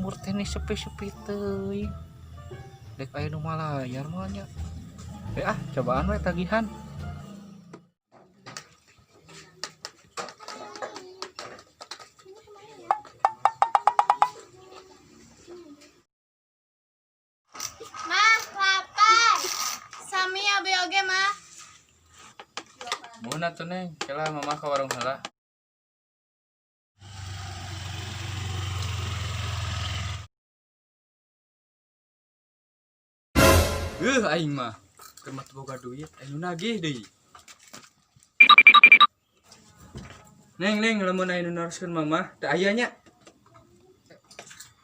Lembur teh nih sepi-sepi teuing. Dek aya nu malayar moal nya. Ah, cobaan we tagihan. Mah, lapar. Sami abi oge, Mah. Mun atuh Neng, kela mama ka warung heula. Aing mah keur mah teu boga duit, aing nu nagih deui. Neng, Neng, lamun aya nu naroskeun mama, teu aya nya.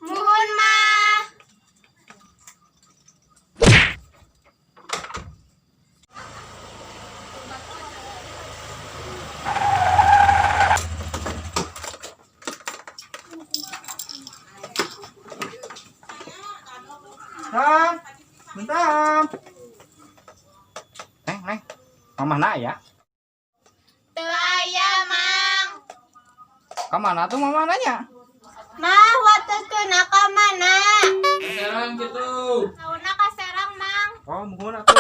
Muhun, Mah. Tam, bentar. Neng, Neng, mama na ya? Teu aya, Mang. Ka mana tuh mama nanya? Mah, watekeun ka mana? Serang kitu. Sauna ka Serang, Mang. Oh, muhun atuh.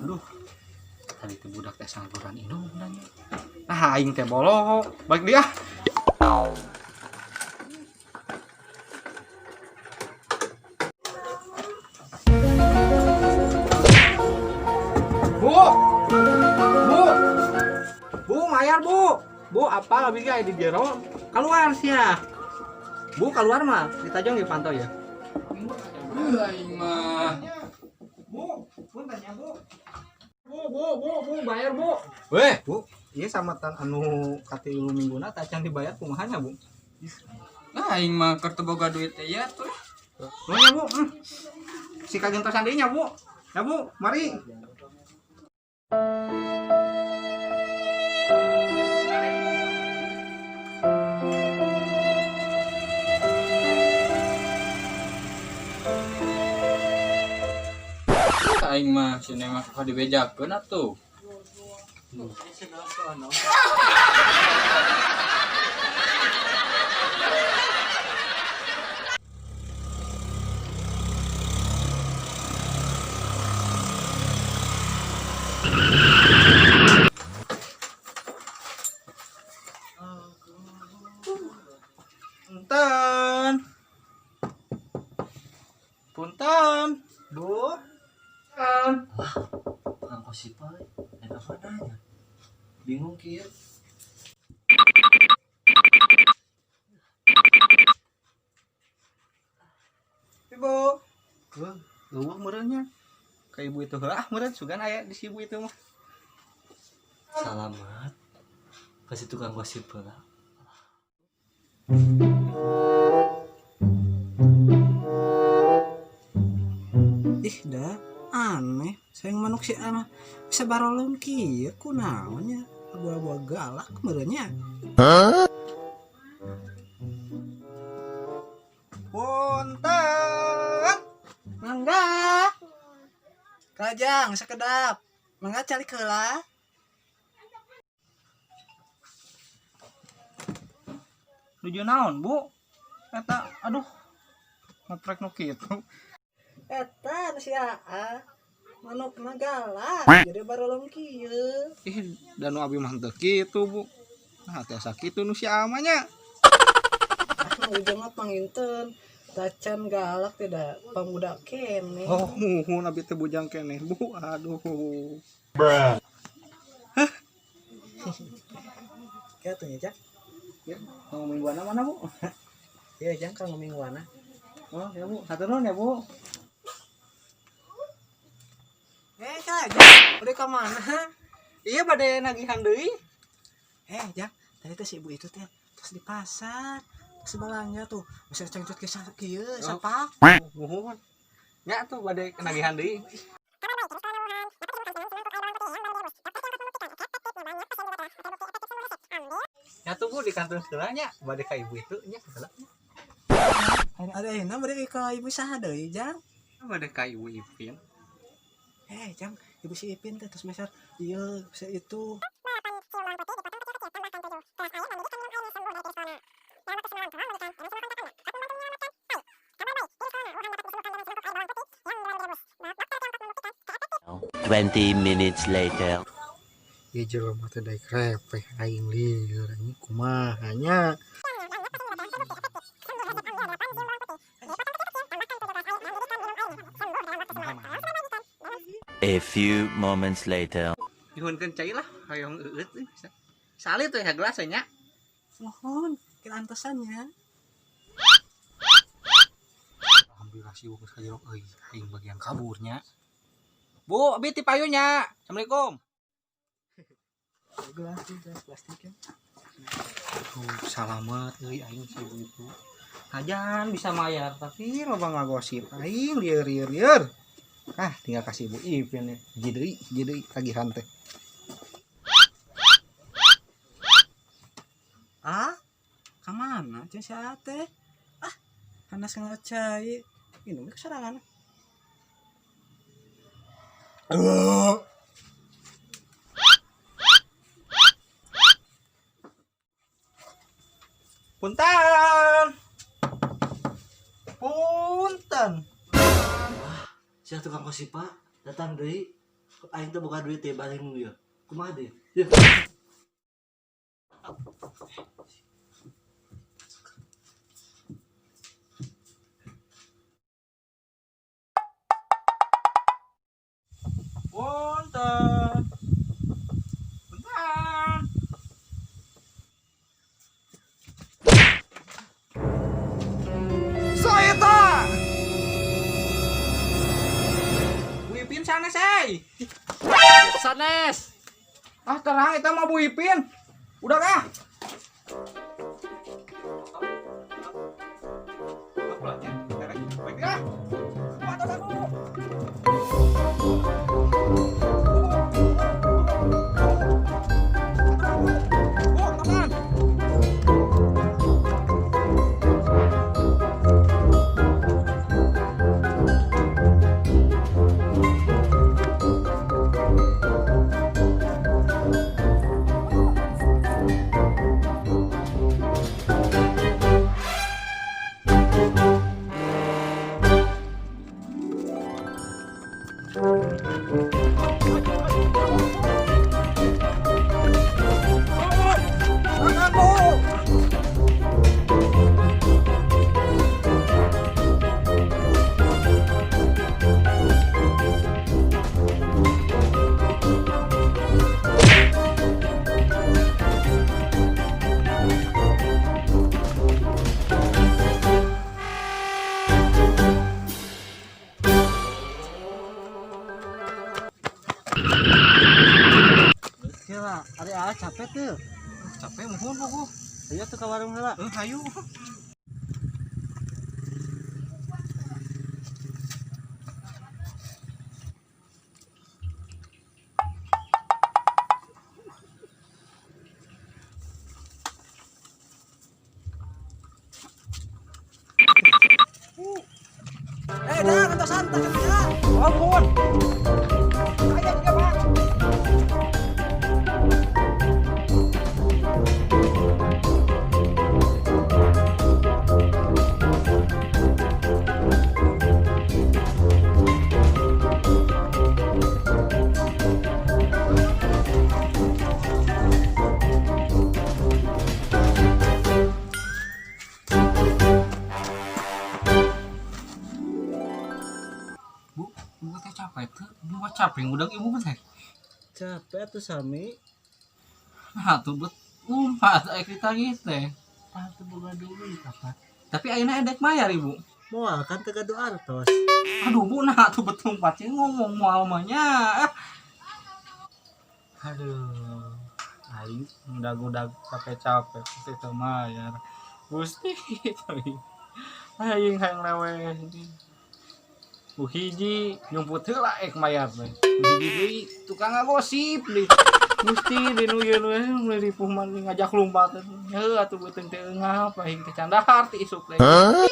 Aduh, tadi teh budak teh sangguran indung nanya. Nah, aing teh bolo. Balik dia. Bu. Bu. Bu, mayar, Bu. Bu, apa lebih kayak di jero? Keluar sia. Bu, keluar mah. Ditajong dipantau ya. Aing mah. Bu, punten ya, Bu. Bu, Bu, Bu, Bu, bayar, Bu. Weh, Bu, iya sama tan anu katilu mingguna tacan dibayar kumaha nya, Bu? Nah aing mah keur teu boga duit teh ya tuh. Nuhun ya, Bu. Si kagentosan deui nya, Bu. Ya, Bu, mari. Aing mah si Neng mah ka dibejakeun atuh. Punten. Punten. Bu. Punten. Tukang kosipa dan apa nanya? Bingung kieu. Ibu. Wah, leuweuh meureun nya. Ka ibu itu heuh meureun sugan aya di si ibu itu mah. Salamat. Kasih tukang gosip heula. Ih, dah aneh. Sayang manuk si ama bisa barolong kieu kunaon nya? Abu-abu galak meureun nya. Punten. Mangga. Kajang sekedap. Mangga calik heula. Nuju naon, Bu? Eta, aduh. Ngoprek nu kitu. Eta nu si Aa. Manukna galak, jadi barolong kieu. Ih, da nu abi mah teu kitu, Bu. Nah, teh sakitu nu si Ama nya. Ah, ujung mah panginten. Tacan galak tidak pemuda kene. Oh, muhun abi teh bujang keneh, Bu. Aduh. Hah? Ya tuh nya, Cak. Ya, mau mingguan mana, Bu? Ya, jang kalau mingguan. Oh, ya, Bu. Satu nuhun ya, Bu. Kak, Jang, udah ke mana? Iya, bade nagihan deui. Jang, tadi teh si ibu itu teh terus di pasar, terus belanja tuh, bisa cengcut ke kieu, sapak. Muhun. Nya tuh bade nagihan deui. Nya tuh Bu di kantor heula nya, bade ka ibu itu nya heula. Ada enak bade ka ibu saha deui, Jang? Bade ka ibu Ipin. Jang, ibu si Ipin teh terus meser ieu se itu. 20 minutes later. Ieu jelema teh daek repeh aing lieur anjing kumaha nya. A few moments later. Nyuhunkeun cai lah, hoyong eueut euy. Salit we gelas nya. Mohon, kira antosannya. Alhamdulillah si geus ka jero euy, aing bagian kaburnya. Bu, abi ti payunya. Assalamualaikum. Gelas, gelas plastiknya. Aduh, salamet euy aing si ibu itu. Hajan bisa mayar tapi Ih, loba ngagosip aing lieur lieur lieur. Ah, tinggal kasih ibu Ipin ya. Hiji deui tagihan teh. Ah, kemana jeung si Ate? Ah, hanas ngocai. Minum ke sorangan. Punten. Punten. Sia tukang kosipa datang deui. Aing teh boga duit teh balik nu ieu. Kumaha deui? Yeuh. Punten. Punten. Saeta. Bu Ipin sanes euy. Sanes. Ah, terang eta mah Bu Ipin. Udah kah? Baik ah. Atas aku. Bu, atasan. Makan, Bu. Kira, ari ah capek tuh. Capek muhun bu. Ayo tuh ke warung heula. Eh, hayu. Eh, dah, antosan, tah ya. Oh, muhun. Ayo, juga, Pak. Bu, ibu teh capek tuh. Ibu mah capek ngudag ibu teh. Capek tuh sami. Nah, tuh bet umpat aya ditagih teh. Ah tuh boga duit apa? Tapi ayeuna edek mayar ibu. Moal kan teu gaduh artos. Aduh bu, nah tuh betul pasti ngomong moal mah nya. Ah. Aduh, aing ngudag-ngudag capek-capek pasti teu mayar. Gusti, aing hayang leweh. Bu hiji nyumput heula ek mayar teh. Bu hiji deui tukang ngagosip deui. Gusti di nu ieu we meuli ripuh mah ngajak lumpat teh. Heuh atuh beuteung teh eungap aing teh candahar ti isuk teh. Aduh.